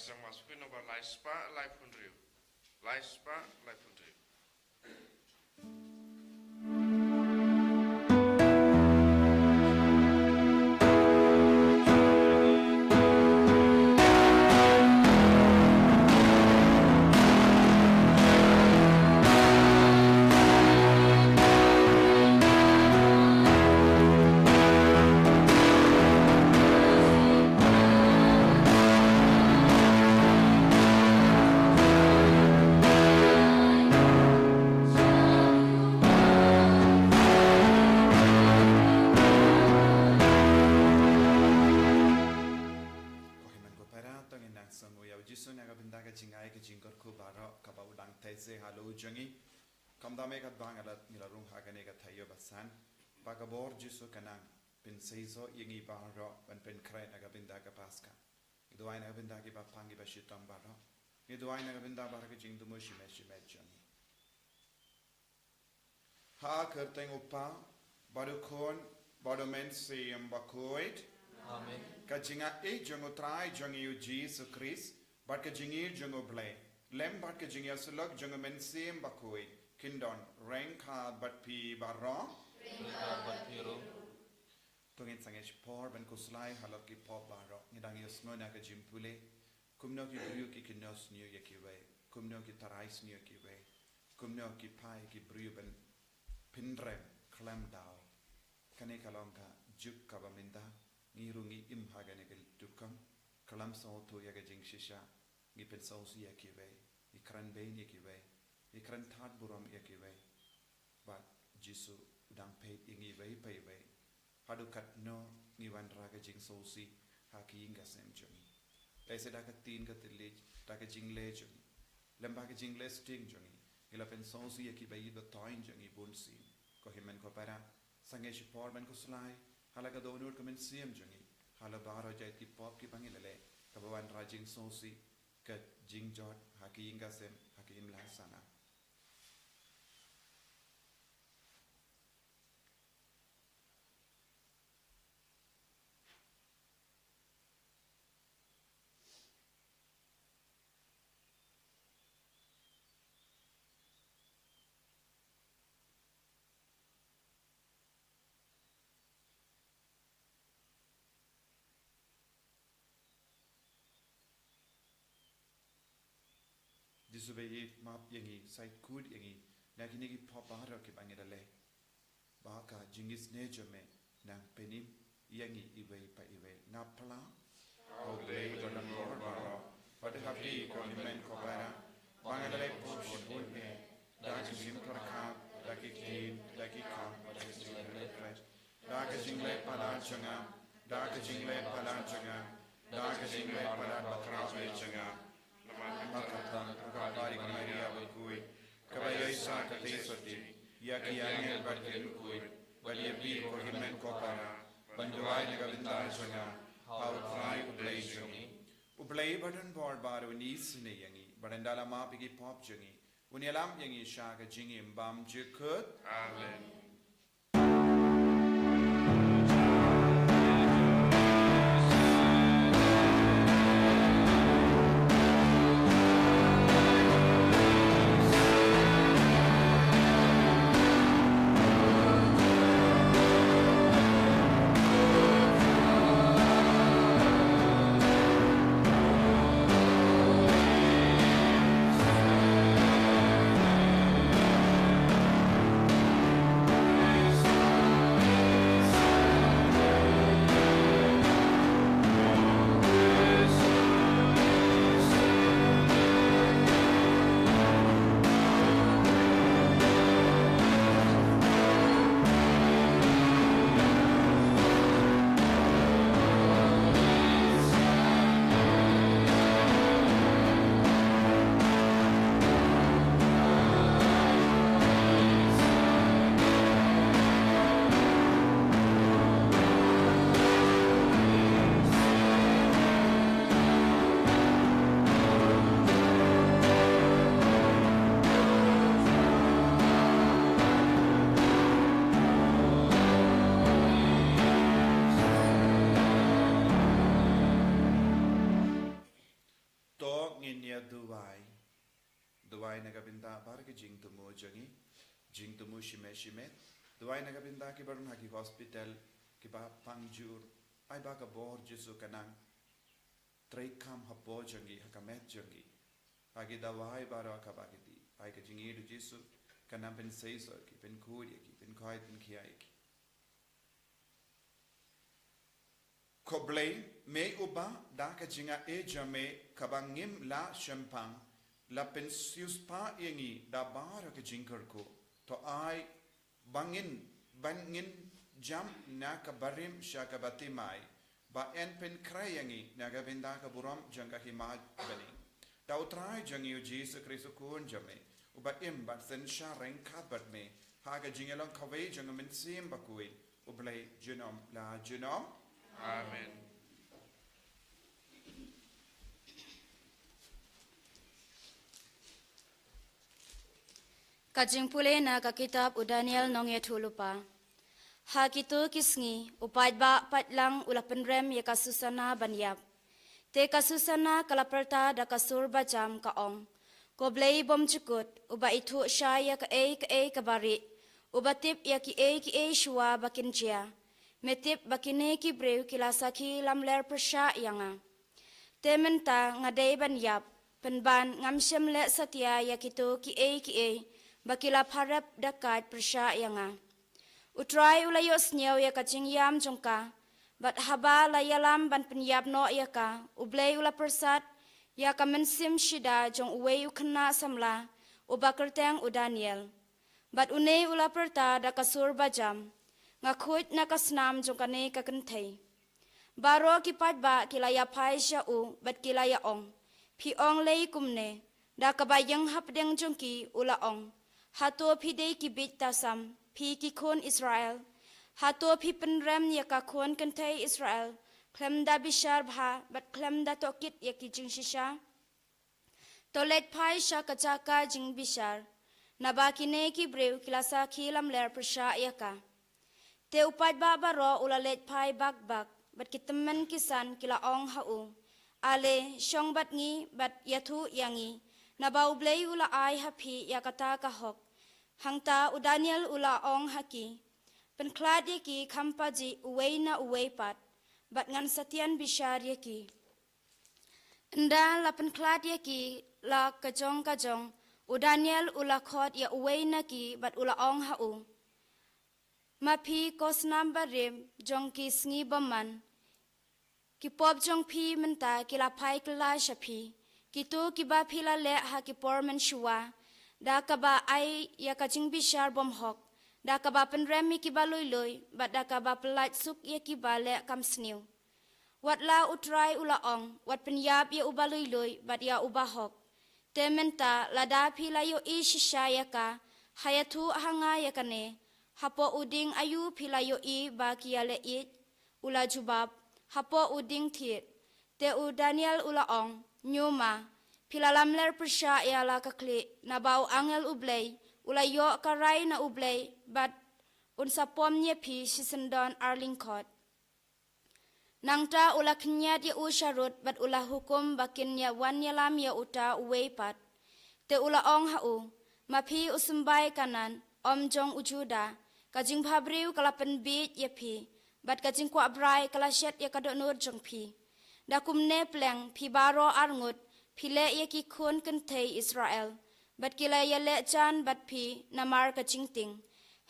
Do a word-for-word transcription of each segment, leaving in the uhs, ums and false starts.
Sang ma suki nombar lai spah lai phew hynriew. Lai spah lai phew hynriew. Ko hynmen ko para, to ngin nang sngew ïa u Jisu na ka bynta ka jingai ka jingkyrkhu baroh kaba u dang theh se halor jong ngi. Kumta me katba ngi la, ngi la rung ha kane ka taïew ba san, ba ka bor Jisu ka nang pynseisoh ïa ngi baroh ban pynkhreh na ka bynta ka Paskha. Ngi duwai na ka bynta kiba pang kiba shitom baroh. Ngi duwai na ka bynta baroh ka jingthmu shimet shimet jong ngi. Ha ka kyrteng u Kpa, bad u Khun, bad u Mynsiem Bakhuid. Amen. Ka jingaiei jong u Trai jong ngi u Jisu Khrist, bad ka jingïeit jong u Blei, lem bad ka jingïasyllok jong u Mynsiem Bakhuid, kin don ryngkat bad phi baroh. Ryngkat bad phi ruh. To ngin sangeh shipor ban khuslai halor ki pop baroh. Ngi dang ïohsngew na ka jingpule kumno ki briew ki kynnoh sniew ïa kiwei, kumno ki tharai sniew ïa kiwei, kumno ki phai ki briew ban pynrem khlem daw. Kane ka long ka juk kaba mynta ngi ruh ngi im ha kane ka tukang, khlem sngewthuh ïa ka jingshisha, ngi pynsngewsih ïa kiwei, ngi kren bein ïa kiwei, ngi kren thad burom ïa kiwei. Bad Jisu u dang peit ïa ngi iwei pa iwei. Haduh katno ngi wanrah ka jingsngewsih ha ka ïing ka sem jong ngi. Lehse da ka ktien ka thylliej, da ka jingleh jong ngi, lem bad ka jingleh sting jong ngi, ngi la pynsngewsih ïa kiba ïeit ba thoiñ jong ngi bun sien. Ko hynmen ko para, sangeh shipor ban khuslai halor ka dohnud ka mynsiem jong ngi halor baroh jait ki pop kiba ngi la leh, kaba wanrah jingsngewsih, ka jingjot ha ka ïing ka sem, ha ka imlang sana. Jisu ba ïeit, map ïa ngi, sait kut ïa ngi na kine ki pop baroh kiba ngi la leh. Ba ka jingisynei jong me nang pynim ïa ngi iwei pa iwei. Nga pla, ko Blei ba don bor baroh, bad ha phi ko hynmen ko para, ba nga la leh pop shibun eh, da ka jingpyrkhat, da ki ktien, da ki kam, da ka jingpyrkhat, da ka jingleh palat jong nga, da ka jingleh palat jong nga, da ka jingleh palat bakhraw jong nga. Namar kata, ka Maria bakhuid, kaba ïohi sa ka theisotti ïa ki angel bad ki riewkhuid, bad ïa phi ko hynmen ko para, ban duwai na ka bynta jong nga ha u Trai u Blei jong ngi. U Blei ba don bor baroh un isynei ïa ngi, bad ynda la map ïa ki pop jong ngi, un ïalam ïa ngi sha ka jingim bymjukut. Amen. Ngin ïa duwai. Duwai na ka bynta baroh ki jingthmu jong ngi, jingthmu shimet shimet. Duwai na ka bynta ki barim ha ki hospital, ki ba pang jur. Ai ba ka bor Jisu kan nang treikam hapoh jong ngi, ha ka met jong ngi. Ha ki duwai baroh kaba ki dei. Ai ka jingïeit u Jisu kan nang pynseisoh ïa ki, pynkhuid ïa ki, pynkhuid pynkhiah ïa ki. Ko Blei, me uba da ka jingaiei jong me kaba ngim lah shemphang, la pynsiewspah ïa ngi da baroh ka jingkyrkhu. To ai ba ngin, ba ngin jam na ka barim sha ka bathymmai, ba yn pynkhreh ïa ngi na ka bynta ka burom jong ka hima bneng. Da U Trai jong ngi U Jisu Khrist U Khun jong me, uba im bad synshar ryngkat bad me ha ka jingïalong kawei jong U Mynsiem Bakhuid, U Blei junom la junom. Amen. Ka jingpule na ka kitab u Daniel nongïathuhlypa. Ha kito ki sngi, u paidbah paidlang u la pynrem ïa ka Susana ban ïap. Te ka Susana ka la pyrta da ka sur bajam ka ong, Ko Blei bymjukut, uba ithuh shai ïa kaei kaei kaba rieh, uba tip ïa kiei kiei shuwa ba kin jia. Me tip ba kine ki briew ki la sakhi lamler pyrshah ïa nga. Te mynta nga dei ban ïap, pynban ngam shym leh satia ïa kito kiei kiei ba ki la pharep da kait pyrshah ïa nga. U Trai u la ïohsngew ïa ka jingïam jong ka, bad haba la ïalam ban pynïap noh ïa ka, U Blei u la pyrsad ïa ka mynsiem shida jong uwei u khynnah samla, uba kyrteng u Daniel. Bad une u la pyrta da ka sur bajam, Nga khuid na ka snam jong kane ka kynthei. Baroh ki paidbah ki la ïaphai sha u bad ki la ïa ong, Phi ong lei kumne? Da kaba ïeng hapdeng jong ki u la ong, Hato phi dei ki bieit tasam, phi ki khun Israel? Hato phi pynrem ïa ka khun kynthei Israel khlem da bishar bha bad khlem da tohkit ïa ki jingshisha? To leit phai sha ka jaka jingbishar, naba kine ki briew ki la sakhi lamler pyrshah ïa ka. Te u paidbah baroh u la leit phai bak bak, bad ki tymmen ki san ki la ong ha u, Ale, shong bad ngi bad ïathuh ïa ngi, naba U Blei u la ai ha phi ïa kata ka hok. Hangta u Daniel u la ong ha ki, Pynkhlad ïa ki kham pajih uwei na uwei pat, bad ngan sa tian bishar ïa ki. Ynda la pynkhlad ïa ki la ka jong ka jong, u Daniel u la khot ïa uwei na ki bad u la ong ha u, Ma phi ko snam barim jong ki sngi bymman, ki pop jong phi mynta ki la phai kylla sha phi. Kito kiba phi la leh ha ki por mynshuwa, da kaba ai ïa ka jingbishar bymhok, da kaba pynrem ïa kiba lui lui, bad da kaba pyllait suk ïa kiba leh kam sniew. Wat la U Trai u la ong, Wat pynïap ïa uba lui lui bad ïa uba hok. Te mynta lada phi la ïohi shisha ïa ka, ha ïathuh ha nga ïa kane, Hapoh u dieng aïu phi la ïohi ba ki ïaleh ïeit? U la jubab, Hapoh u dieng thied. Te u Daniel u la ong, Ñiuma, phi la lamler pyrshah ïa la ka khlieh, naba u angel U Blei u la ïoh ka rai na U Blei, bad un sa pom ïa phi shisyndon arlyngkot. Nangta u la khynñiat ïa u sharud bad u la hukum ba kin ïa wan ïalam ïa uta uwei pat. Te u la ong ha u, Ma phi u symbai Kanaan, ym jong u Juda, ka jingbhabriew ka la pynbieit ïa phi, bad ka jingkwah brai ka la shet ïa ka dohnud jong phi. Da kumne pleng phi baroh arngut phi leh ïa ki khun kynthei Israel, bad ki la ïaleh jan bad phi namar ka jingtieng.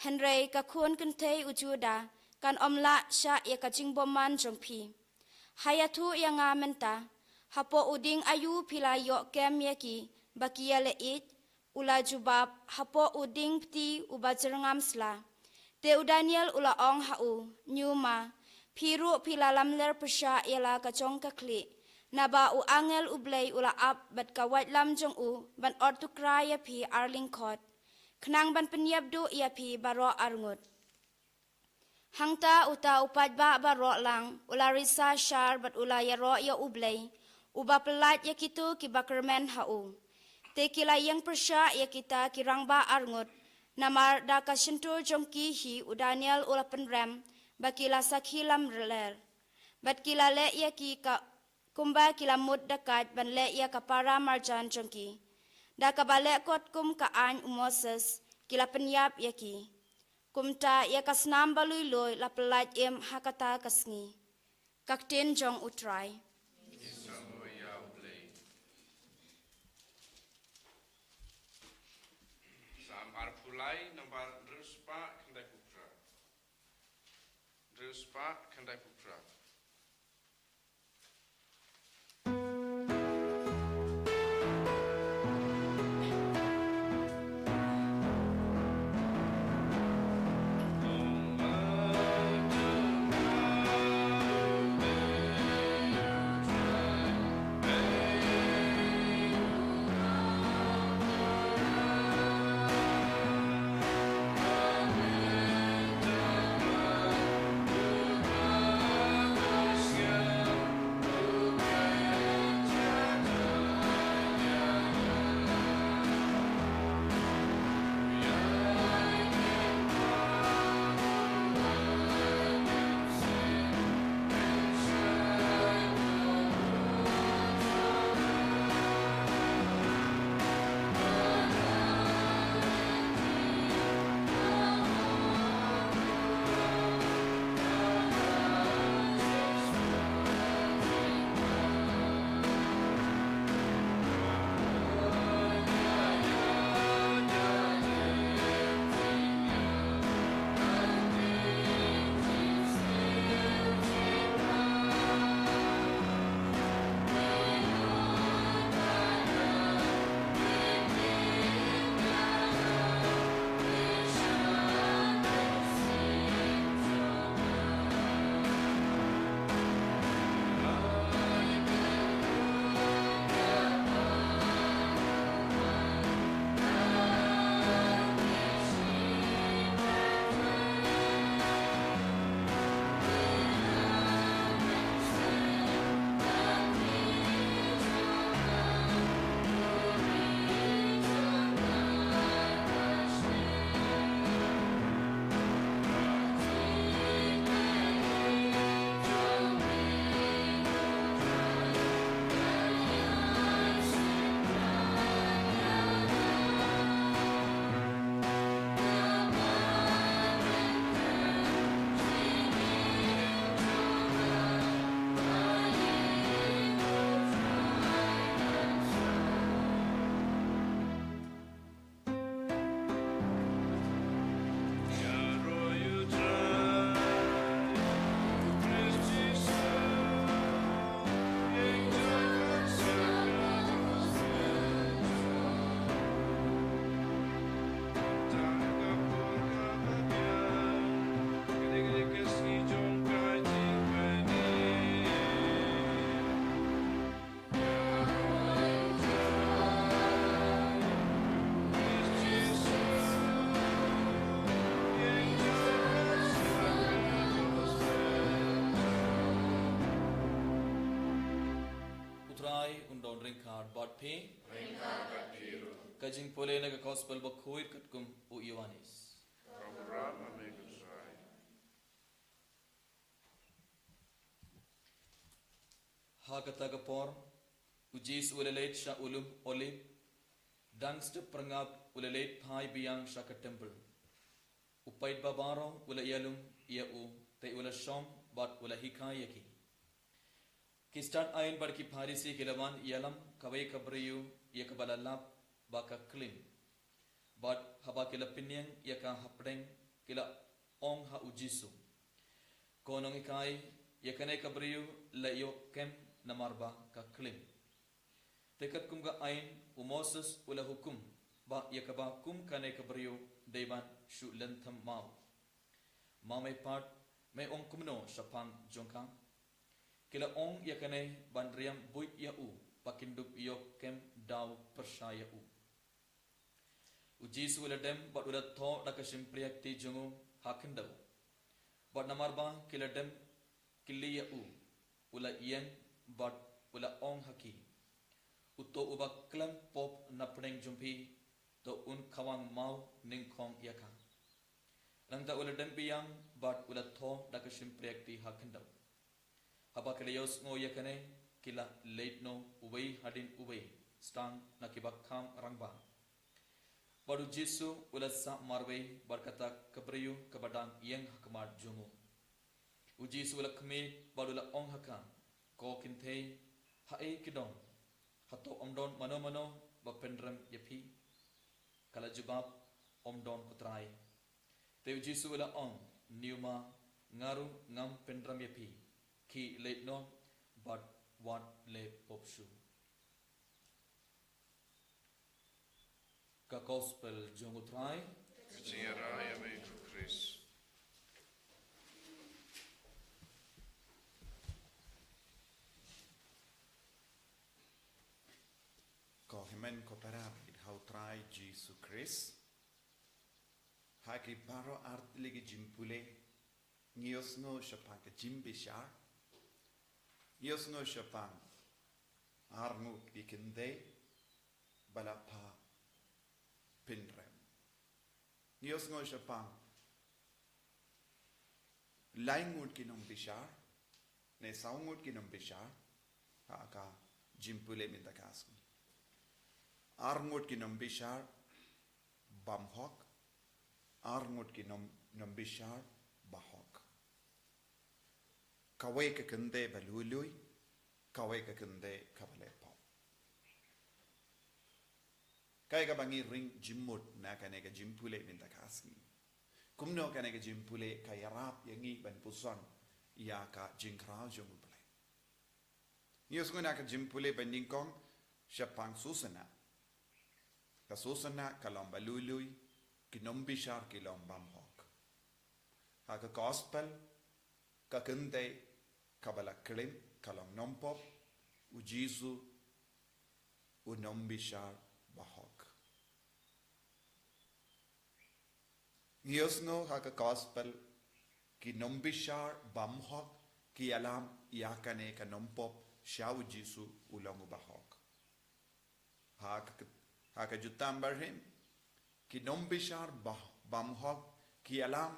Hynrei ka khun kynthei u Juda kan ym lah shah ïa ka jingbymman jong phi. Ha ïathuh ïa nga mynta, hapoh u dieng aïu phi la ïoh kem ïa ki ba ki ïaleh ïeit? U la jubab, Hapoh u dieng pti uba jyrngam sla. Te u Daniel u la ong ha u, Ñiuma, phi ruh phi la lamler pyrshah ïa la ka jong ka khlieh, naba u angel U Blei u la ap bad ka waitlam jong u ban ot tukra ïa phi arlyngkot, khnang ban pynïap duh ïa phi baroh arngut. Hangta uta u paidbah baroh lang u la risa shar bad u la ïaroh ïa U Blei, uba pyllait ïa kito kiba kyrmen ha u. Te ki la ïeng pyrshah ïa kita ki rangbah arngut, namar da ka shyntur jong ki hi u Daniel u la pynrem ba ki la sakhi lamler. Bad ki la leh ïa ki ka kumba ki la mut da kait ban leh ïa ka para marjan jong ki. Da kaba leh kot kum ka aiñ u Moses, ki la pynïap ïa ki. Kumta ïa ka snam ba lui lui la pyllait im ha kata ka sngi. Ka ktien jong U Trai. Salm arphew lai, nambar hynriew spah khyndai phew phra. Hynriew spah khyndai phew phra. U Trai un don ryngkat bad phi. Ryngkat bad phi ruh. Ka jingpule na ka Gospel bakhuid katkum u Ïoannis. Ka burom ïa me ko Trai. Ha kata ka por, u Jisu u la leit sha u lum Olib, dang step pyrngap u la leit phai biang sha ka templ. U paidbah baroh u la ïalum ïa u, te u la shong bad u la hikai ïa ki. Ki stad aiñ bad ki Pharisi ki la wan ïalam kawei ka briew ïa kaba la lap ba ka klim. Bad haba ki la pynïeng ïa ka hapdeng, ki la ong ha u Jisu, Ko Nonghikai, ïa kane ka briew la ïoh kem namar ba ka klim. Te katkum ka aiñ u Moses u la hukum ba ïa kaba kum kane ka briew dei ban shu lynthem maw. Ma me pat, me ong kumno shaphang jong ka? Ki la ong ïa kane ban riam buit ïa u, ba kin dup ïoh kem daw pyrshah ïa u. U Jisu u la dem bad u la thoh da ka shympriahti jong u ha khyndew. Bad namar ba ki la dem kylli ïa u, u la ïeng bad u la ong ha ki, Uto uba khlem pop na pdeng jong phi, to un khawang maw nyngkong ïa ka. Nangta u la dem biang bad u la thoh da ka shympriahti ha khyndew. Haba ki la ïohsngew ïa kane, ki la leit noh uwei hadien uwei, sdang na kiba kham rangbah. Bad u Jisu u la sah marwei bad kata ka briew kaba dang ïeng ha khmat jong u. U Jisu u la khmih bad u la ong ha ka, Ko kynthei, haei ki don? Hato ym don mano mano ba pynrem ïa phi? Ka la jubab, Ym don, ko Trai. Te u Jisu u la ong, Niuma, nga ruh ngam pynrem ïa phi. Khie leit noh bad wat leh pop shuh. Ka Gospel jong u Trai. Ka jingïarai ïa me, ko Khrist. Ko hynmen ko para baieit ha u Trai Jisu Khrist. Ha ki baroh artylli ki jingpule, ngi ïohsngew shaphang ka jingbishar. Ngi ïohsngew shaphang arngut ki kynthei ba la phah pynrem. Ngi ïohsngew shaphang lai ngut ki nongbishar, ne saw ngut ki nongbishar, ha ka jingpule mynta ka sngi. Arngut ki nongbishar bymhok, arngut ki nom-, nongbishar bahok. Kawei ka kynthei ba lui lui, kawei ka kynthei kaba leh pop. Kaei kaba ngi ring jingmut na kane ka jingpule mynta ka sngi? Kumno kane ka jingpule ka ïarap ïa ngi ban puson ïa ka jingkhraw jong U Blei? Ngi ïohsngew na ka jingpule ba nyngkong shaphang Susanna. Ka Susanna ka long ba lui lui, ki nongbishar ki long bymhok. Ha ka Gospel, ka kynthei kaba la klim ka long nompop, u Jisu u nongbishar bahok. Ngi ïohsngew ha ka Gospel, ki nongbishar bymhok ki ïalam ïa kane ka nompop sha u Jisu u long u bahok. Ha ka, ha ka jutang barim, ki nongbishar ba, bymhok ki ïalam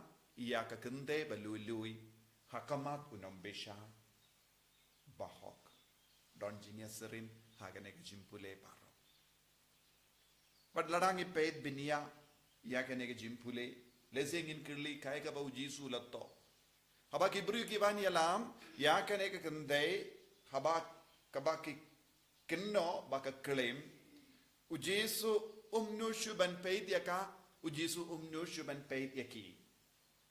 ïa ka kynthei ba lui lui ha khmat u nongbishar bahok. Don jingïasyriem ha kane ka jingpule baroh. Bad lada ngi peit bniah ïa kane ka jingpule, lehse ngin kylli kaei kaba u Jisu u la thoh. Haba ki briew ki wan ïalam ïa kane ka kynthei, haba kaba ki kynnoh ba ka klim, u Jisu um nud shuh ban peit ïa ka, u Jisu um nud shuh ban peit ïa ki.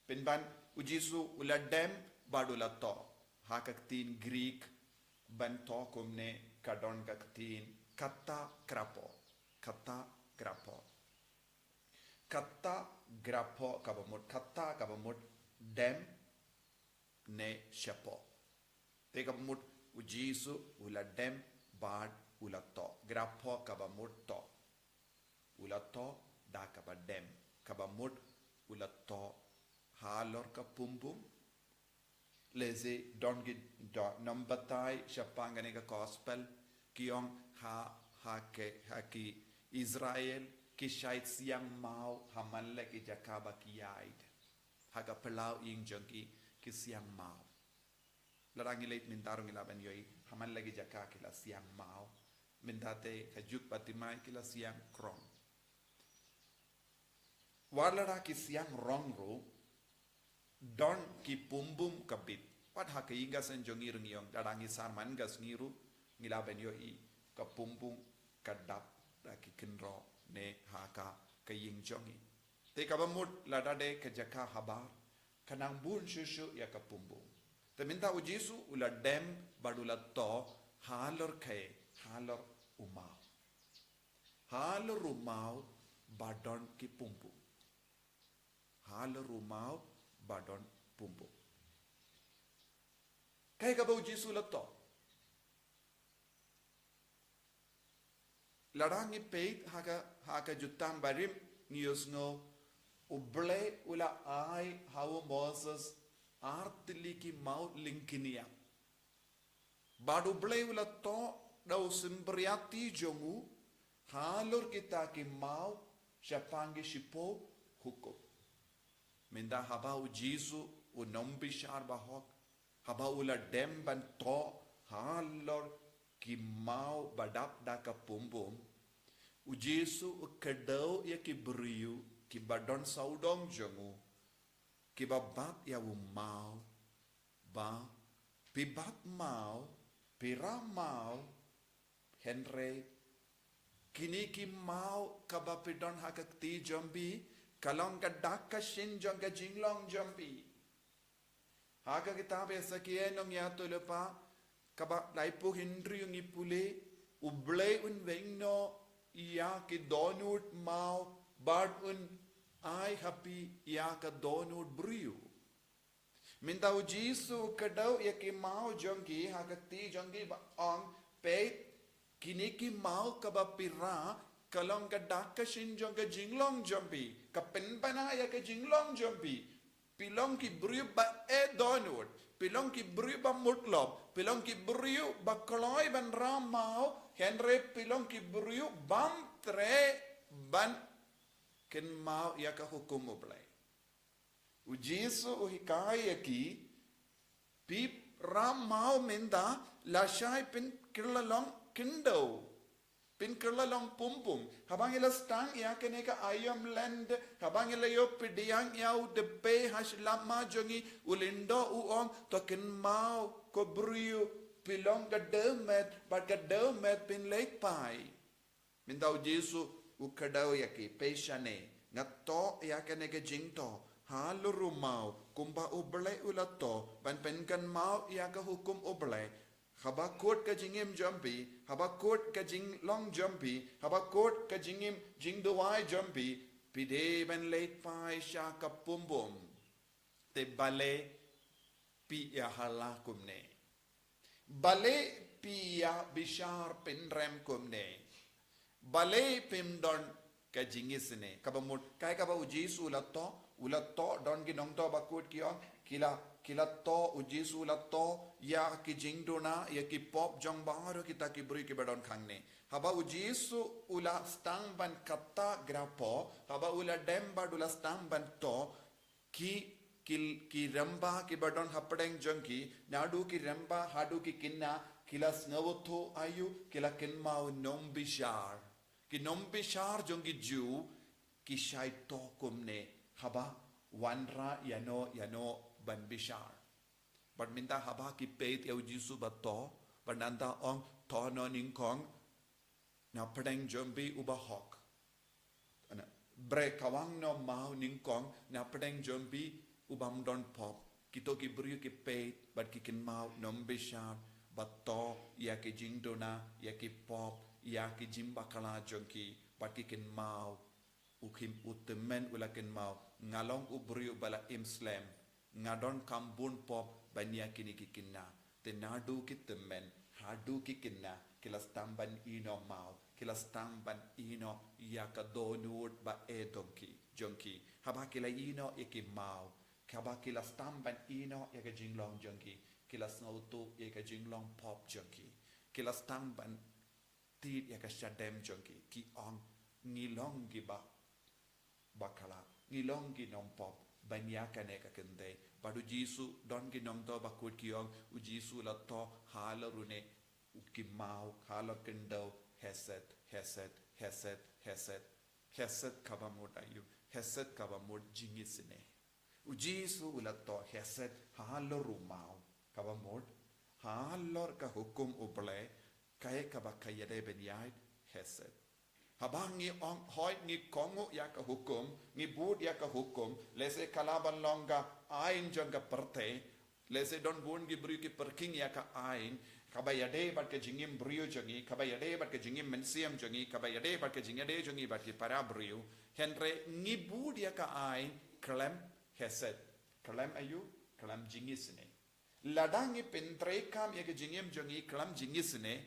Pynban u Jisu u la dem bad u la thoh. Ha ka ktien Greek ban thoh kumne ka don ka ktien kata grapho. Kata grapho. Kata grapho kaba mut, kata kaba mut dem ne shapoh. Te kaba mut u Jisu u la dem bad u la thoh. Grapho kaba mut thoh. U la thoh da kaba dem. Kaba mut u la thoh halor ka pumbum. Lehse don ki, don nongbatai shaphang kane ka Gospel ki ong ha, ha ki, ha ki Israel ki shait siang maw ha man la ki jaka ba ki ïaid. Ha ka phyllaw ïing jong ki ki siang maw. Lada ngi leit mynta ruh ngi lah ban ïohi ha man la ki jaka ki la siang maw. Mynta te ka juk ba thymmai ki la siang krong. Wat lada ki siang rong ruh, don ki pumbum ka bit. Wat ha ka ïing ka sem jong ngi ruh ngi ong, lada ngi sar man ka sngi ruh, ngi lah ban ïohi ka pumbum ka dap da ki kynroh ne ha ka, ka ïing jong ngi. Te kaba mut lada dei ka jaka habar, ka nang bun shuh shuh ïa ka pumbum. Te mynta u Jisu u la dem bad u la thoh halor kaei, halor u maw. Halor u maw ba don ki pumbum. Halor u maw ba don pumbum. Kaei kaba u Jisu u la thoh? Lada ngi peit ha ka, ha ka jutang barim ngi ïohsngew U Blei u la ai ha u Moses artylli ki maw lyngkniang. Bad U Blei u la thoh da u Synpriati jong u halor kita ki maw shaphang ki shiphew hukum. Mynta haba u Jisu u nongbishar bahok, haba u la dem ban thoh halor ki maw ba dap da ka pumbum, u Jisu u kdew ïa ki briew kiba don sawdong jong u, kiba bat ïa u maw, ba, phi bat maw, phi rah maw, hynrei kine ki maw kaba phi don ha ka kti jong phi, ka long ka dak ka shin jong ka jinglong jong phi. Ha ka kitab Esekiel nongïathuhlypa kaba laiphew hynriew ngi pule, U Blei un weng noh ïa ki dohnud maw bad un ai ha phi ïa ka dohnud briew. Mynta u Jisu u kdew ïa ki maw jong ki ha ka kti jong ki bad ong, peit, kine ki maw kaba phi rah, ka long ka dak ka shin jong ka jinglong jong phi, ka pynbna ïa ka jinglong jong phi. Phi long ki briew ba eh dohnud, phi long ki briew ba mutlop, phi long ki briew ba kloi ban rah maw, hynrei phi long ki briew bym treh ban kynmaw ïa ka hukum U Blei. U Jisu u hikai ïa ki, phi rah maw mynta, lashai phin kylla long khyndew, phin kylla long pumbum. Haba ngi la sdang ïa kane ka aïom lyndet, haba ngi la ïoh pdiang ïa u dpei ha shyllangma jong ngi, u lyngdoh u ong, to kynmaw ko briew, phi long ka dewmet bad ka dewmet phin leit phai. Mynta u Jisu u kdew ïa ki, peit shane, nga thoh ïa kane ka jingthoh halor u maw, kumba U Blei u la thoh ban pynkynmaw ïa ka hukum U Blei. Haba kut ka jingim jong phi, haba kut ka jinglong jong phi, haba kut ka jingim jingduwai jong phi, phi dei ban leit phai sha ka pumbum. Te balei phi ïa hala kumne? Balei phi ïa bishar pynrem kumne? Balei phim don ka jingisynei? Kaba mut, kaei kaba u Jisu u la thoh, u la thoh, don ki nongthoh ba kut ki ong, ki la, ki la thoh, u Jisu u la thoh ïa ki jingduna, ïa ki pop jong baroh kita ki briew kiba don hangne. Haba u Jisu u la sdang ban kata grapho, haba u la dem bad u la sdang ban thoh, ki, ki, ki rangbah kiba don hapdeng jong ki, naduh ki rangbah haduh ki khynnah, ki la sngewthuh aïu, ki la kynmaw nongbishar. Ki nongbishar jong ki Jiw ki shait thoh kumne, haba wanrah ïano ïano ban bishar. Bad mynta haba ki peit ïa u Jisu ba thoh, bad nangta ong, thoh noh nyngkong napdeng jong phi uba hok. Ana, bret, kawang noh maw nyngkong napdeng jong phi u bym don pop. Kito ki briew ki peit bad ki kynmaw nongbishar ba thoh ïa ki jingduna, ïa ki pop, ïa ki jingbakla jong ki, bad ki kynmaw, u khim, u tymmen u la kynmaw, nga long u briew ba la im slem, nga donkam bun pop ban ïa kine ki khynnah. Te naduh ki tymmen haduh ki khynnah ki la sdang ban ïehnoh maw, ki la sdang ban ïehnoh ïa ka dohnud ba eh jong ki, jong ki. Haba ki la ïehnoh ïa ki maw, haba ki la sdang ban ïehnoh ïa ka jinglong jong ki, ki la sngewthuh ïa ka jinglong pop jong ki. Ki la sdang ban tied ïa ka shadem jong ki, ki ong, ngi long kiba bakla, ngi long ki nongpop ban ïa kane ka kynthei. Bad u Jisu, don ki nongthoh ba kut ki ong, u Jisu u la thoh halor une, u, ki maw, halor khyndew, hesed, hesed, hesed, hesed. Hesed kaba mut aïu? Hesed kaba mut jingisynei. U Jisu u la thoh hesed halor u maw. Kaba mut, halor ka hukum U Blei, kaei kaba ka ïadei ban ïaid? Hesed. Haba ngi ong, hooid, ngi kohnguh ïa ka hukum, ngi bud ïa ka hukum, lehse ka lah ban long ka aiñ jong ka pyrthei, lehse don bun ki briew ki pyrkhing ïa ka aiñ, kaba ïadei bad ka jingim briew jong ngi, kaba ïadei bad ka jingim mynsiem jong ngi, kaba ïadei bad ka jingïadei jong ngi bad ki para briew, hynrei ngi bud ïa ka aiñ khlem hesed. Khlem aïu? Khlem jingisynei. Lada ngi pyntreikam ïa ka jingim jong ngi khlem jingisynei,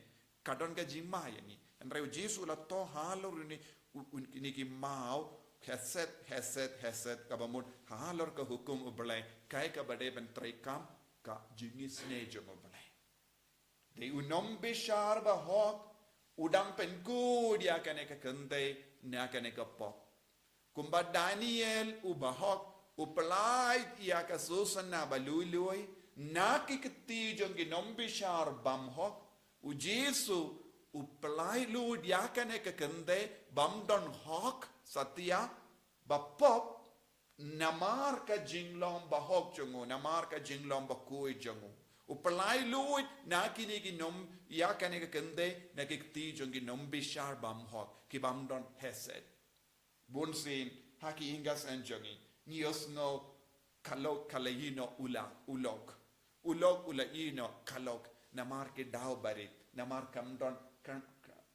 ka don ka jingma ïa ngi. Hynrei u Jisu u la thoh halor une, u, u, kine ki maw, hesed, hesed, hesed, kaba mut halor ka hukum U Blei, kaei kaba dei ban treikam? Ka jingisynei jong U Blei. Dei u nongbishar ba hok, u dang pynkut ïa kane ka kynthei na kane ka pop. Kumba Daniel uba hok, u pyllait ïa ka sosna ba lui lui, Na ki kti jong ki nongbishar bymhok, u Jisu u pynlait lut ïa kane ka kynthei bym don hok satia ba pop, namar ka jinglong bahok jong u, namar ka jinglong bakhuid jong u. U pynlait lut na kine ki nong, ïa kane ka kynthei, na ki kti jong ki nongbishar bymhok, ki bym don hesed. Bunsien, ha ki ïing ki sem jong ngi, ngi ïohsngew ka lok ka la ïehnoh u la, u lok. U lok u la ïehnoh ka lok, namar ki daw barit, namar kam don, kam,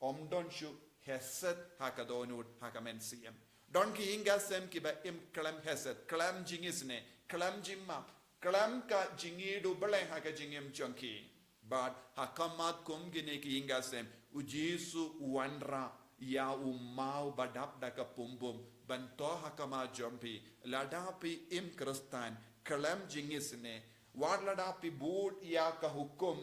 ym don shuh hesed ha ka dohnud, ha ka mynsiem. Don ki ïing ki sem kiba im khlem hesed, khlem jingisynei, khlem jingmap, khlem ka jingïeit u Blei ha ka jingim jong ki. Bad ha khmat kum kine ki ïing ki sem, u Jisu u wanrah ïa u maw ba dap da ka pumbum, ban thoh ha khmat jong phi, lada phi im Khristan, khlem jingisynei, wat lada phi bud ïa ka hukum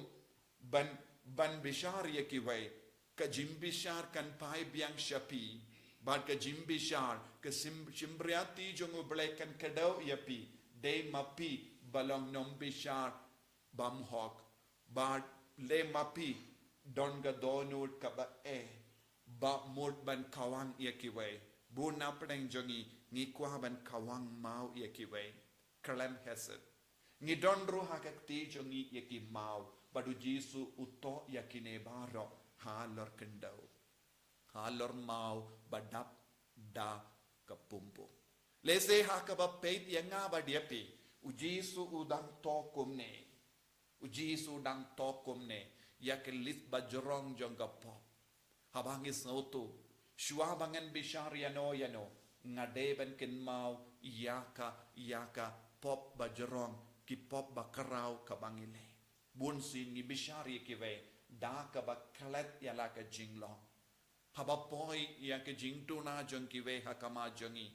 ban, ban bishar ïa kiwei, ka jingbishar kan phai biang sha phi, bad ka jingbishar, ka shim, shympriahti jong u Blei kan kdew ïa phi, dei ma phi ba long nongbishar bymhok, bad dei ma phi don ka dohnud kaba eh, ba mut ban khawang ïa kiwei. Bun na pdeng jong ngi, ngi kwah ban khawang maw ïa kiwei, khlem hesed. Ngi don ruh ha ka kti jong ngi ïa ki maw, bad u Jisu u thoh ïa kine baroh halor khyndew, halor maw ba dap da ka pumbum. Lehse ha kaba peit ïa nga bad ïa phi, u Jisu u dang thoh kumne. U Jisu u dang thoh kumne ïa ka list bajrong jong ka pop. Haba ngi sngewthuh, shuwa ba ngan bishar ïano ïano, nga dei ban kynmaw ïa ka, ïa ka pop bajrong, ki pop bakhraw kaba ngi leh. Bunsien ngi bishar ïa kiwei da kaba klet ïa la ka jinglong. Haba poi ïa ka jingduna jong kiwei ha khmat jong ngi,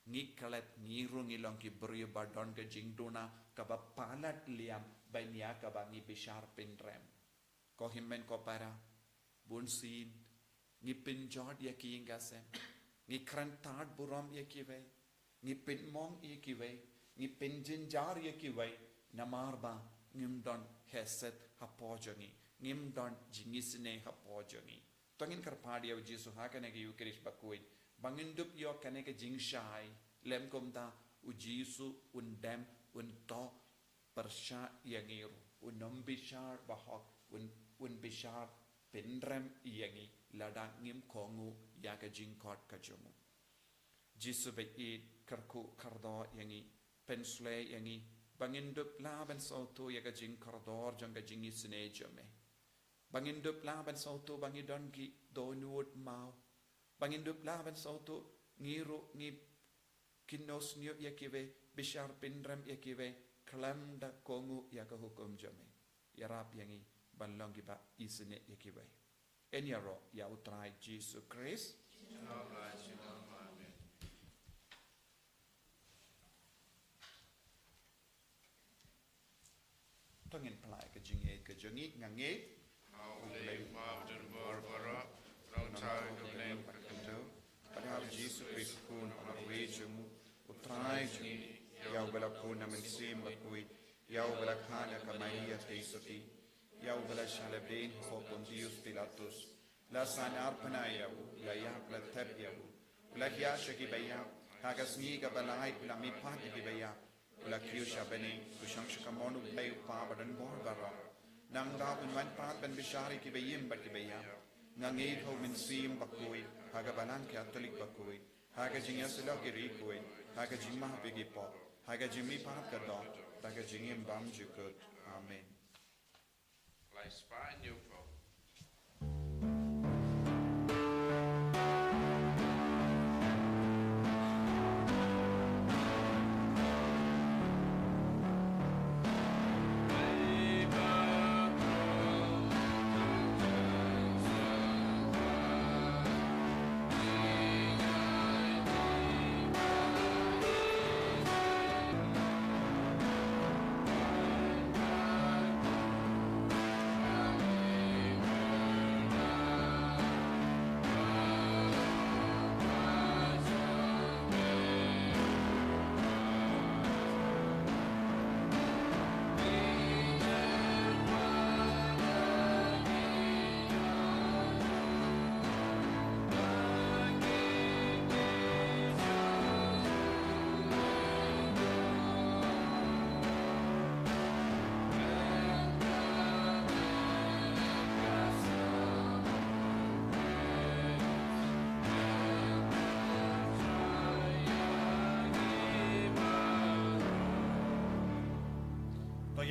ngi klet, ngi ruh ngi long ki briew ba don ka jingduna kaba palat liam ban ïa kaba ngi bishar pynrem. Ko hynmen ko para, bunsien ngi pynjot ïa ki ïing ki sem, ngi kren tad burom ïa kiwei, ngi pynmong ïa kiwei, ngi pynjynjar ïa kiwei, namar ba ngim don hesed hapoh jong ngi, ngim don jingisynei hapoh jong ngi. To ngin kyrpad ïa u Jisu ha kane ka Ïukharist bakhuid, ba ngin dup ïoh kane ka jingshai, lem kumta u Jisu un dem, un thoh pyrshah ïa ngi ruh, un ym bishar bahok, un, un bishar pynrem ïa ngi, lada ngim kohnguh ïa ka jingkhot ka jong u. Jisu baieit, kyrkhu kyrdoh ïa ngi, pynshlei ïa ngi, ba ngin dup lah ban sngewthuh ïa ka jingkordor jong ka jingisynei jong me. Ba ngin dup lah ban sngewthuh ba ngi don ki dohnud maw. Ba ngin dup lah ban sngewthuh ngi ruh ngi kynnoh shñiuh ïa kiwei, bishar pynrem ïa kiwei, khlem da kohnguh ïa ka hukum jong me. Ïarap ïa ngi ban long kiba isynei ïa kiwei. Yn ïaroh ïa u Trai Jisu Khrist. Amen. To ngin pynlait ka jingngeit ka jong ngi, nga ngeit ha U Blei Uba u don bor baroh, u Nongthaw ka Blei ka khyndew, bad ha u Jisu Khrist u Khun marwei jong u, u Trai jong ngi, ïa uba la khun na Mynsiem Bakhuid, ïa uba la kha na ka Maria Theisotti, ïa uba la shah leh beiñ hapoh Pontius Pilatus, la saiñ arpana ïa u, la ïap, la thep ïa u, u la hiar sha kiba ïap, ha ka sngi kaba lai u la mihpat ïa kiba ïap, u la kiew sha bneng, u shong sha kamon U Blei U Kpa ba don bor baroh. Nangta un wan pat ban bishar ïa kiba im bad kiba ïap. Nga ngeit ha u Mynsiem Bakhuid, ha ka Balang Katholik bakhuid, ha ka jingïasyllok ki riewkhuid, ha ka jingmap ïa ki pop, ha ka jingmihpat ka doh, bad ha ka jingim bymjukut. Amen.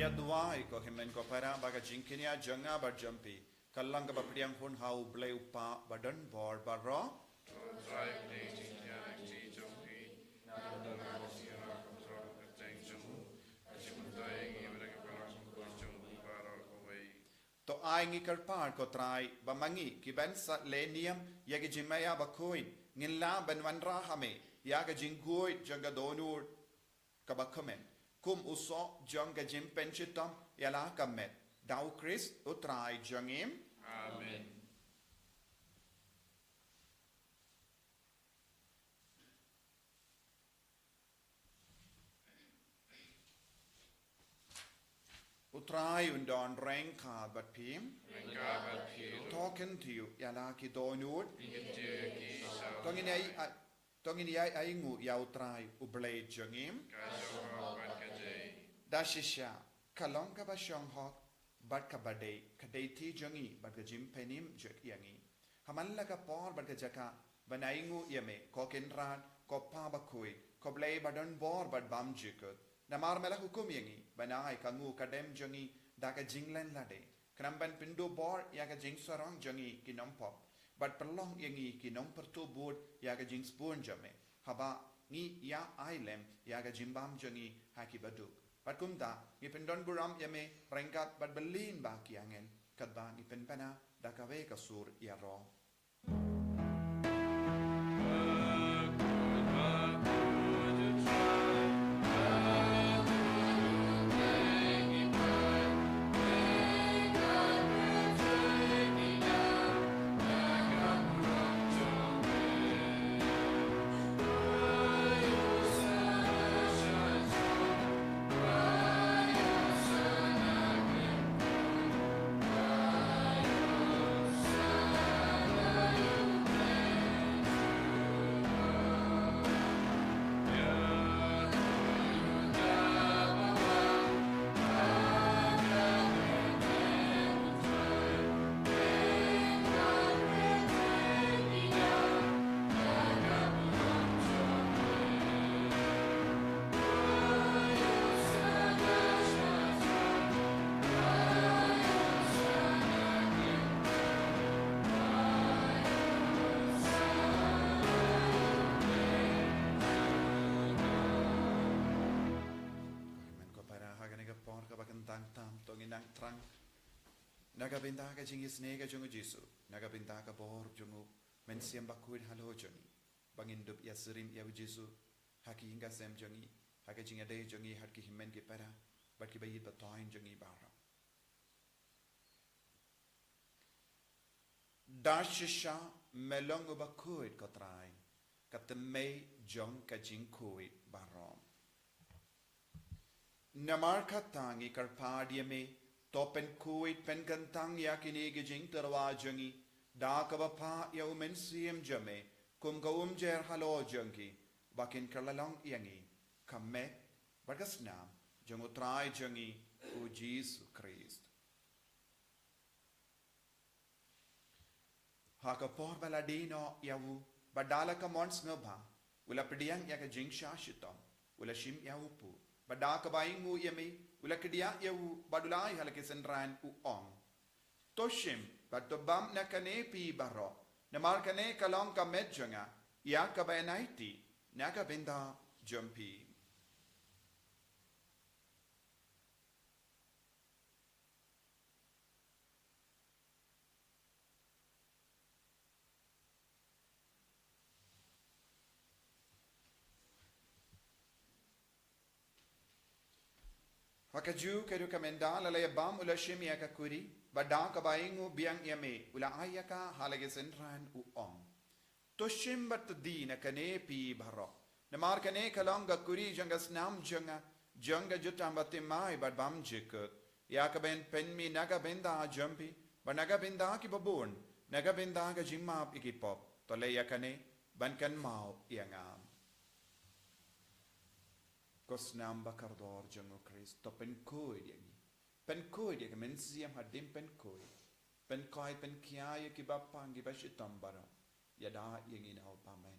Duwai ko hynmen ko para ba ka jingkñia jong nga bad jong phi ka long kaba pdiang hun ha U Blei U Kpa ba don bor baroh. To ai ngi kyrpad ko Trai ba ma ngi ki ban sa leh niam ïa ki jingmaïa bakhuid ngin lah ban wanrah ha me ïa ka jingkhuid jong ka dohnud kaba kmen kum u soh jong ka jingpynshitom ïa la ka met. Da U Khrist U Trai jong ngi. Amen. U Trai un don ryngkat bad phi. Ryngkat bad phi. To kyntiew ïa la ki dohnud. Kyntiew ïa ki sha. To ngin ïa To ngin ïa ainguh ïa U Trai U Blei jong ngi. Ka shong hok bad ka dei. Da shisha ka long kaba shong hok bad kaba dei ka dei ti jong ngi bad ka jingpynim jong ïa ngi. Ha man la ka por bad ka jaka ban ainguh ïa me ko Kynrad ko Pa bakhuid ko Blei ba don bor bad bymjukut. Namar me la hukum ïa ngi ban ai ka nguh ka dem jong ngi da ka jinglen lade. Khnang ban pynduh bor ïa ka jingsarong jong ngi ki nongpop bad pynlong ïa ngi ki nongpyrtuh bud ïa ka jingsbun jong me haba ngi ïa ai lem ïa ka jingbam jong ngi ha ki baduk. Bad kumta ngi pyndon burom ïa me ryngkat bad bylli ba ki angel katba ngi pynbna da kawei ka sur ïaroh. Amen. Ko para ha kane ka por kaba kyntang tam to ngin nang thrang na ka bynta ka jingisynei ka jong u Jisu, na ka bynta ka bor jong u Mynsiem Bakhuid halor jong ngi. Ba ngin dup ïasyriem ïa u Jisu ha ki ïing ka sem jong ngi, ha ka jingïadei jong ngi ha ki hynmen ki para bad ki ba ïeit ba thoiñ jong ngi baroh. Da shisha me long uba khuid ko Trai, ka tymmen jong ka jingkhuid baroh. Namar kata ngi kyrpad ïa me, to pynkhuid pynkyntang ïa kine ki jingtyrwa jong ngi da kaba phah ïa u Mynsiem jong me kum ka umjer halor jong ki, ba kin kylla long ïa ngi ka met bad ka snam jong u Trai jong ngi u Jisu Khrist. Ha ka por ba la die noh ïa u, bad da la ka mon sngewbha, u la pdiang ïa ka jingshah shitom, u la shim ïa u pur, bad da kaba ainguh ïa me, u la kdiah ïa u, bad u la ai ha la ki synran u ong: To shim bad to bam na kane phi baroh, namar kane ka long ka met jong nga, ïa kaba yn aiti na ka bynta jong phi. Ha kajuh ka rukom ynda la ïa bam u la shim ïa ka kuri, bad da kaba ainguh biang ïa me u la ai ïa ka ha la ki synran u ong: To shim bad to die na kane phi baroh, namar kane ka long ka kuri jong ka snam jong nga, jong ka jutang bathymmai bad bymjukut, ïa kaba yn pynmih na ka bynta jong phi bad na ka bynta ki babun, na ka bynta ka jingmap ïa ki pop. To leh ïa kane ban kynmaw ïa nga. Ko snam ba kordor jong u Khrist, to pynkhuid ïa ngi. Pynkhuid ïa ka mynsiem hadien pynkhuid. Pynkhuid pynkhia ïa ki bapang ki bashitom baroh. Ïada ïa ngi noh. Amen.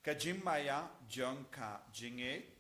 Ka jingmaïa jong ka jingngeit.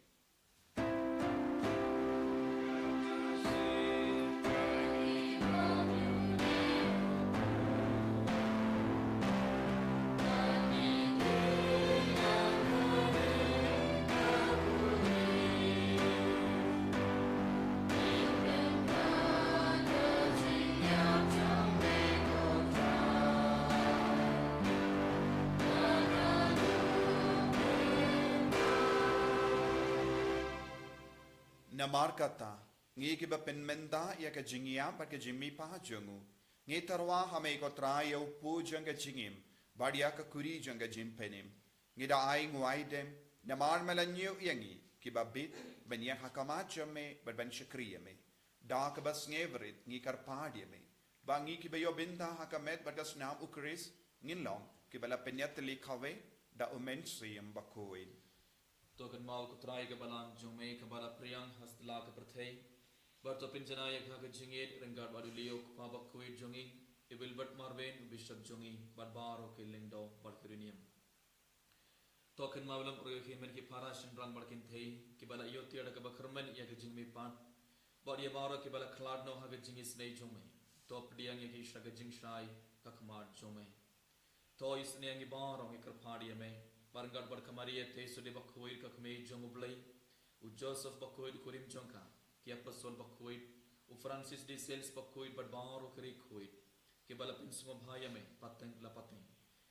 Namar kata, ngi kiba pynmynta ïa ka jingïap bad ka jingmihpat jong u, ngi tyrwa ha me ko Trai ïa u puh jong ka jingim bad ïa ka kuri jong ka jingpynim. Ngi da ai nguaidem namar me la ñiew ïa ngi kiba bit ban ïeng ha khmat jong me bad ban shakri ïa me. Da kaba sngewrit ngi kyrpad ïa me ba ngi kiba ïoh bynta ha ka met bad ka snam u Khrist ngin long kiba la pynïatylli kawei da u Mynsiem Bakhuid. To kynmaw ko Trai ka balang jong me kaba la pdiang ha satlak ka pyrthei, bad to pynjanai ïa ka ha ka jingïeit ryngkat bad u Leo u kpa bakhuid jong ngi, i Wilbert Marvin u bishop jong ngi, bad baroh ki lyngdoh bad ki riewniam. To kynmaw lem ruh ïa ki hynmen ki para shynrang bad kynthei kiba la ïoh tiar da kaba kyrmen ïa ka jingmihpat, bad ïa baroh kiba la khlad noh ha ka jingisynei jong me. To pdiang ïa ki sha ka jingshai ha khmat jong me. To isynei ïa ngi baroh, ngi kyrpad ïa me, bad ryngkat bad ka Maria Theisotti bakhuid ka kmie jong u Blei, u Joseph bakhuid u kurim jong ka, ki apostol bakhuid, u Francis de Sales bakhuid bad baroh ki riewkhuid kiba la pynsngewbha ïa me pateng la pateng.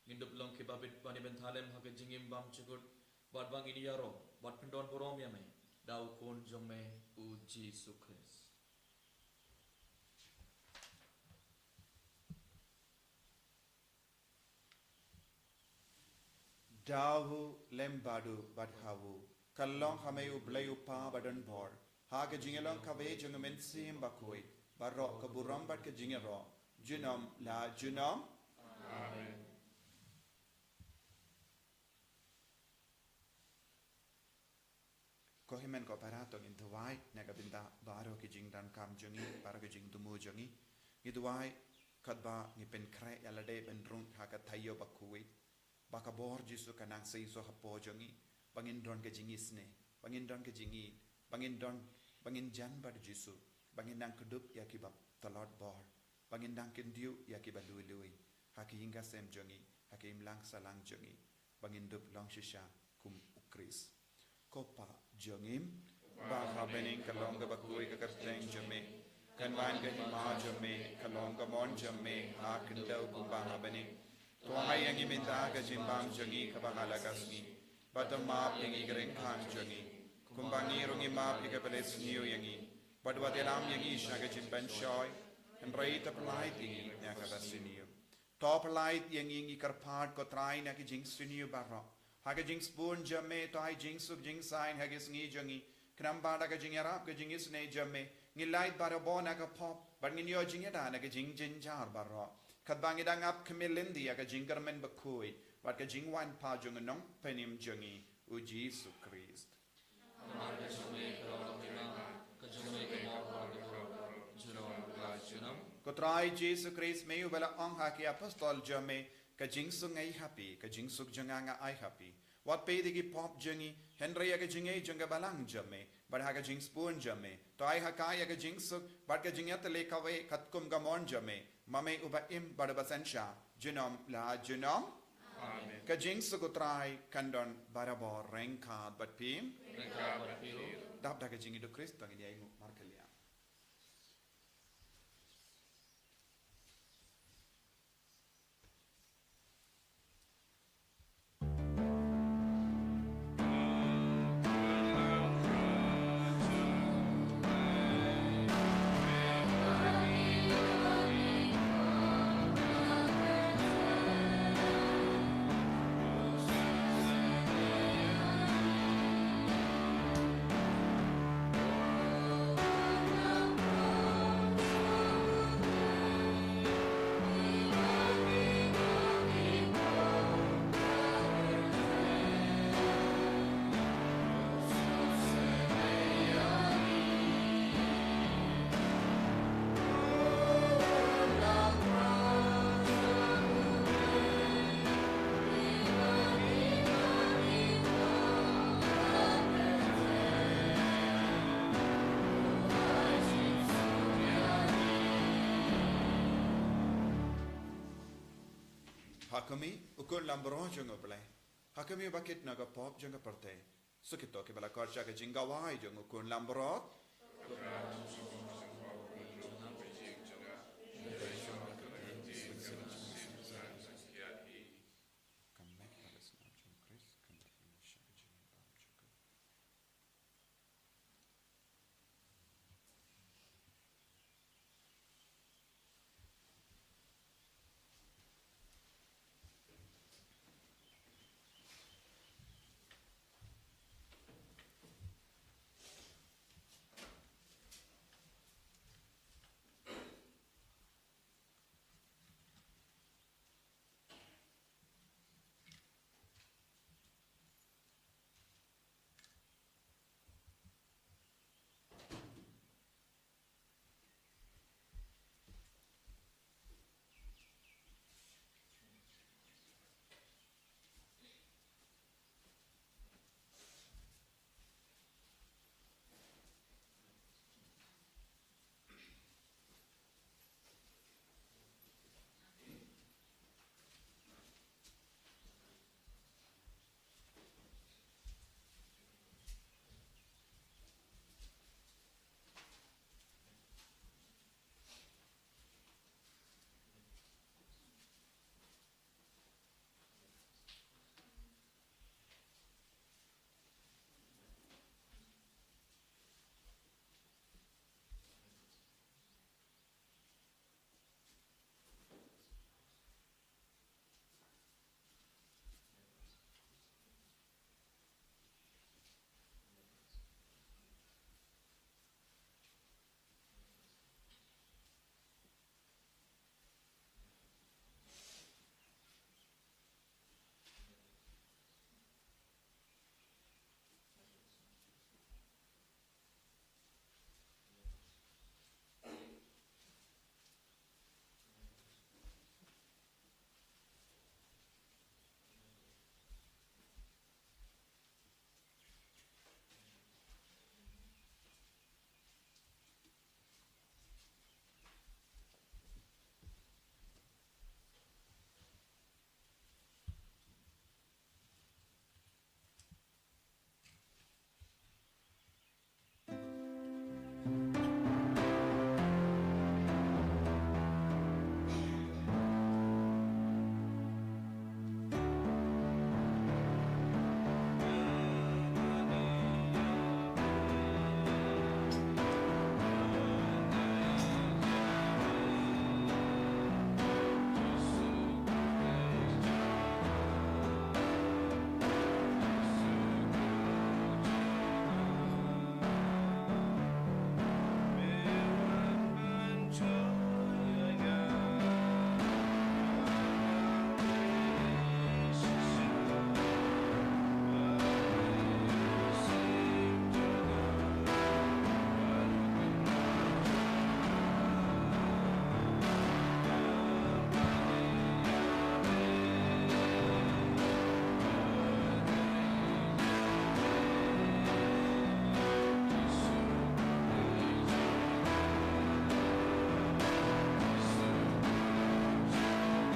Ngin dup long kiba bit ban ïa bynta lem ha ka jingim bymjukut, bad ba ngin ïaroh bad pyndonburom ïa me da u Khun jong me u Jisu Khrist. Da u, lem bad u, bad ha u, ka long ha me u Blei u Kpa badonbor, ha ka jingïalong kawei jong u Mynsiem Bakhuid, baroh ka burom bad ka jingïaroh junom la junom. Amen. Ko hynmen ko para, to ngin duwai na ka bynta baroh ki jingdonkam jong ngi, baroh ki jingthmu jong ngi. Ngi duwai katba ngi pynkhreh ïa lade ban rung ha ka taïew bakhuid, ba ka bor Jisu kan nang seisoh hapoh jong ngi, ba ngin don ka jingisynei, ba ngin don ka jingïeit, ba ngin don, ba ngin jan bad u Jisu, ba ngin nang kdup ïa kiba tlot bor, ba ngin nang kyntiew ïa kiba lui lui ha ka ïing ka sem jong ngi, ha ka imlang sahlang jong ngi, ba ngin dup long shisha kum u Khrist. Ko Pa jong ngi ba ha bneng, ka long kaba khuid ka kyrteng jong me, kan wan ka hima jong me, ka long ka mon jong me ha khyndew kumba ha bneng. To ai ïa ngi mynta ka jingbam jong ngi kaba ha la ka sngi, bad to map ïa ngi ki ryngkat jong ngi, kumba ngi ruh ngi map ïa kiba la sniew ïa ngi, bad wat ïalam ïa ngi sha ka jingpynshoi, hynrei to pyllait ïa ngi na kaba sniew. To pyllait ïa ngi, ngi kyrpad ko Trai, na ki jingsniew baroh. Ha ka jingsbun jong me to ai jingsuk jingsaiñ ha ki sngi jong ngi, khnang ba da ka jingïarap ka jingisynei jong me, ngin lait barabor na ka pop, bad ngin ïoh jingïada na ka jingjynjar baroh, katba ngi dang ap khmih lynti ïa ka jingkyrmen bakhuid bad ka jingwan pat jong u Nongpynim jong ngi, u Jisu Khrist. Namar ka jong me ka long ka pyrthei, ka jong me ka mor bad ka burom, junom la junom. Ko Trai Jisu Khrist, me uba la ong ha ki apostol jong me, ka jingsuk nga ai ha phi, ka jingsuk jong nga nga ai ha phi. Wat peit ïa ki pop jong ngi, hynrei ïa ka jingngeit jong ka balang jong me, bad ha ka jingsbun jong me to ai ha ka ïa ka jingsuk bad ka jingïatylli kawei katkum ka mon jong me, ma me uba im bad uba synshar junom la junom. Amen. Ka jingsuk u Trai kan don barabor ryngkat bad phi. Ryngkat bad phi ruh. Dap da ka jingïeit u Khrist, to ngin ïa ainguh markylliang. Ha khmih, u Khun Lambrot jong U Blei. Ha khmih, uba kit na ka pop jong ka pyrthei. Sa kito kiba la khot sha ka jingkhawai jong u Khun Lambrot.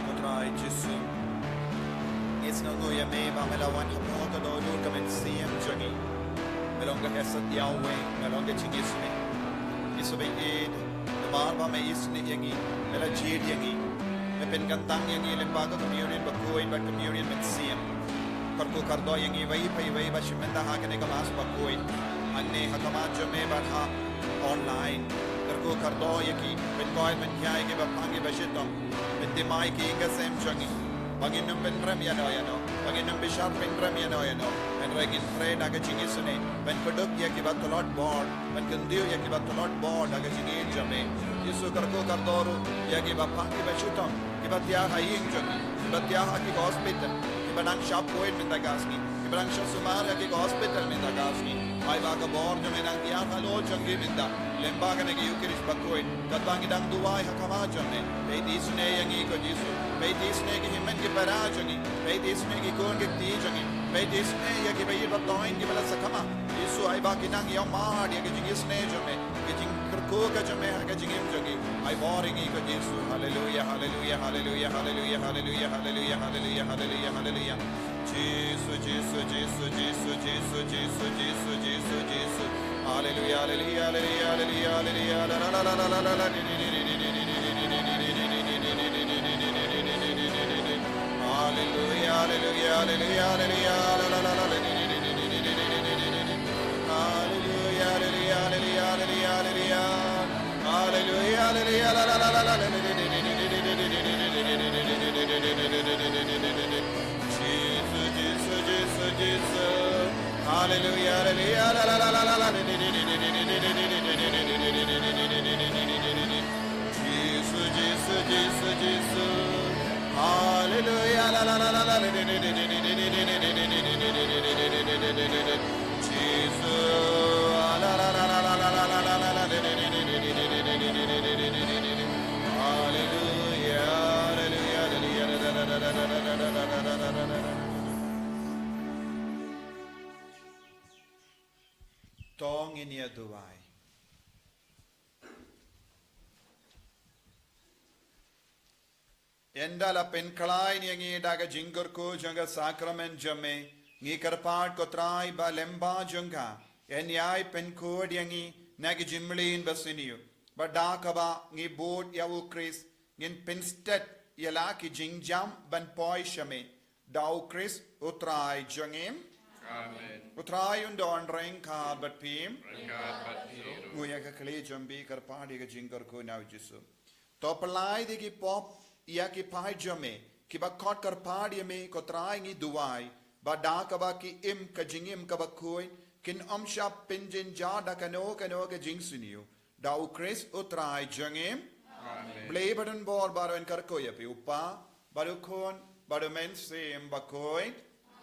Ko Trai Jisu, ngi sngewnguh ïa me ba me la wan hapoh ka dohnud ka mynsiem jong ngi. Me long ka hesed ïa u wei, me long ka jingisynei. Jisu ba ïeit, namar ba me isynei ïa ngi, me la jied ïa ngi. Me pynkyntang ïa ngi lyngba ka communion bakhuid bad communion mynsiem. Kyrkhu kyrdoh ïa ngi iwei pa iwei ba shim bynta ha kane ka Mass bakhuid, hangne ha khmat jong me bad ha online. Kyrkhu kyrdoh ïa ki, pynkoit pynkhia ïa ki ba phang ki ba shitom. Pynthymmai ki ïing ki sem jong ngi, ba ngin ym pynrem ïano ïano, ba ngin ym bishar pynrem ïano ïano. Hynrei ngin trei da ka jingisynei ban kdup ïa ki ba tlot bor, ban kyntiew ïa ki ba tlot bor da ka jingïeit jong me. Jisu, kyrkhu kyrdoh ruh ïa ki ba phang ki ba shitom, ki ba thiah ha ïing jong ngi, ki ba thiah ha ki hospital, ki ba nang shah poi mynta ka sngi, ki ba nang shah sumar ha ki hospital mynta ka sngi. Ai ba ka bor jong me nang thiah halor jong ki mynta lyngba kane ka Eucharist bakhuid. Katba ngi dang duwai ha khmat jong me, peit isynei ïa ngi ko Jisu. Peit isynei ki hynmen ki para jong ngi, peit isynei ki khun ki kti jong ngi, peit isynei ïa ki ba ïeit ba thoiñ ki ba la sakma. Jisu, ai ba ki nang ïohmad ïa ka jingisynei jong me, ka jingkyrkhu Ko ka jong me ha ka jingim jong ngi. Ai bor ïa ngi ko Jisu. Haleluya, haleluya, haleluya, haleluya, haleluya, haleluya, haleluya, haleluya, haleluya. Jisu, Jisu, Jisu, Jisu, Jisu, Jisu, Jisu, Jisu, Jisu. Haleluya, haleluya, haleluya, haleluya, haleluya. La, la, la, la, la, la, la. Haleluya, haleluya, haleluya, haleluya, haleluya. La, la, la, la, la. Haleluya, haleluya, haleluya, haleluya, haleluya. Haleluya, haleluya, la, la, la, la, la. Jisu, Jisu, Jisu, Jisu. Haleluya, haleluya, la, la, la, la, la, la. Jisu, Jisu, Jisu, Jisu. Haleluya, la, la, la, la, la. Jisu, la, la, la, la. Haleluya, haleluya, haleluya. To ngin ïa duwai. Ynda la pynkhlaiñ ïa ngi da ka jingkyrkhu jong ka sakramen jong me, ngi kyrpad ko Trai ba lyngba jong ka yn ïai pynkhuid ïa ngi na ki jingmlien basniew, ba da kaba ngi bud ïa u Khrist ngin pynstet ïa la ki jingjam ban poi sha me. Da u Khrist u Trai jong ngi. Amen. U Trai un don ryngkat bad phi. Ryngkat bad phi ruh. Ngui ïa ka khlieh jong phi, kyrpad ïa ka jingkyrkhu na u Jisu. To pyllait ïa ki pop ïa ki paid jong me, kiba khot kyrpad ïa me ko Trai, ngi duwai ba da kaba ki im ka jingim kaba khuid, kin ym shah pynjynjar da kano kano ka jingsniew. Da u Khrist u Trai jong ngi. Amen. Blei ba don bor baroh yn kyrkhu ïa phi, u Kpa bad u Khun bad u Mynsiem Bakhuid.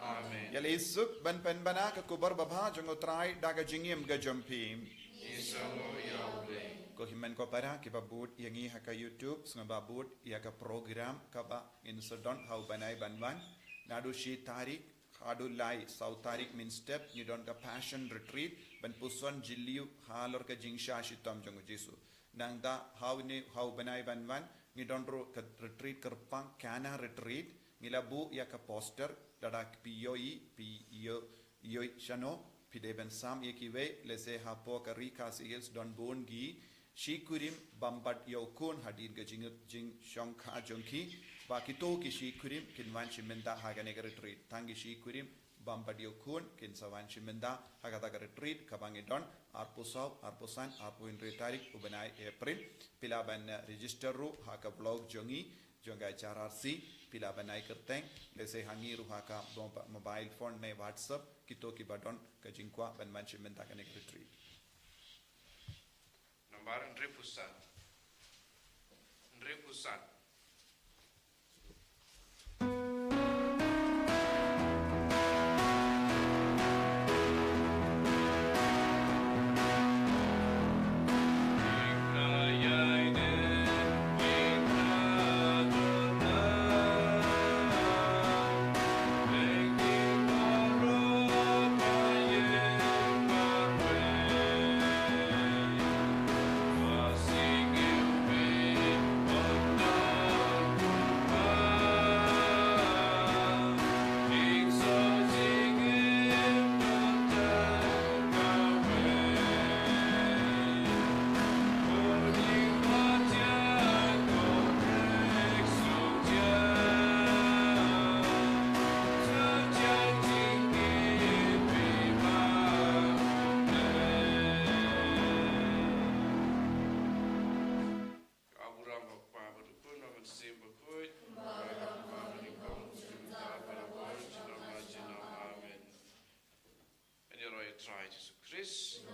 Amen. Ïa la suk ban pynbna ka khubor babha jong u Trai da ka jingim ka jong phi. Ngi sngewnguh ïa u Blei. Ko hynmen ko para kiba bud ïa ngi ha ka YouTube, sngewbha bud ïa ka program kaba ngin sa don ha u bnai ban wan. Naduh shi tarik haduh lai saw tarik mynstep ngi don ka Passion Retreat ban puson jylliew halor ka jingshah shitom jong u Jisu. Nangta ha une, ha u bnai ban wan ngi don ruh ka retreat kyrpang, Cana Retreat. Ngi la buh ïa ka poster, lada phi ïohi, phi ïoh, ïohi shano, phi dei ban sam ïa kiwei, lehse hapoh ka Ri Khasi Hills don bun ki shi kurim bam bad ïa u khun hadien ka jing, jingshongkha jong ki, ba kito ki shi kurim kin wan shi mynta ha kane ka retreat. Tang ki shi kurim bam bad ïa u khun kin sa wan shi mynta ha kata ka retreat kaba ngi don arphew saw, arphew san, arphew hynriew tarik u bnai April. Phi lah ban, eh, register ruh ha ka blog jong ngi, jong ka H R R C, phi lah ban ai kyrteng, lehse ha ngi ruh ha ka mo-, mobile phone ne WhatsApp, kito kiba don ka jingkwah ban wan shi mynta kane ka retreat. Nambar hynriewphew san. Hynriewphew san. Ka burom ha u Kpa bad u Khun bad u Mynsiem Bakhuid. Kumba ka don ha kaba nyngkong, mynta bad ha ka por junom la junom. Amen. Ngan ïaroh ïa u Trai Jisu Khrist.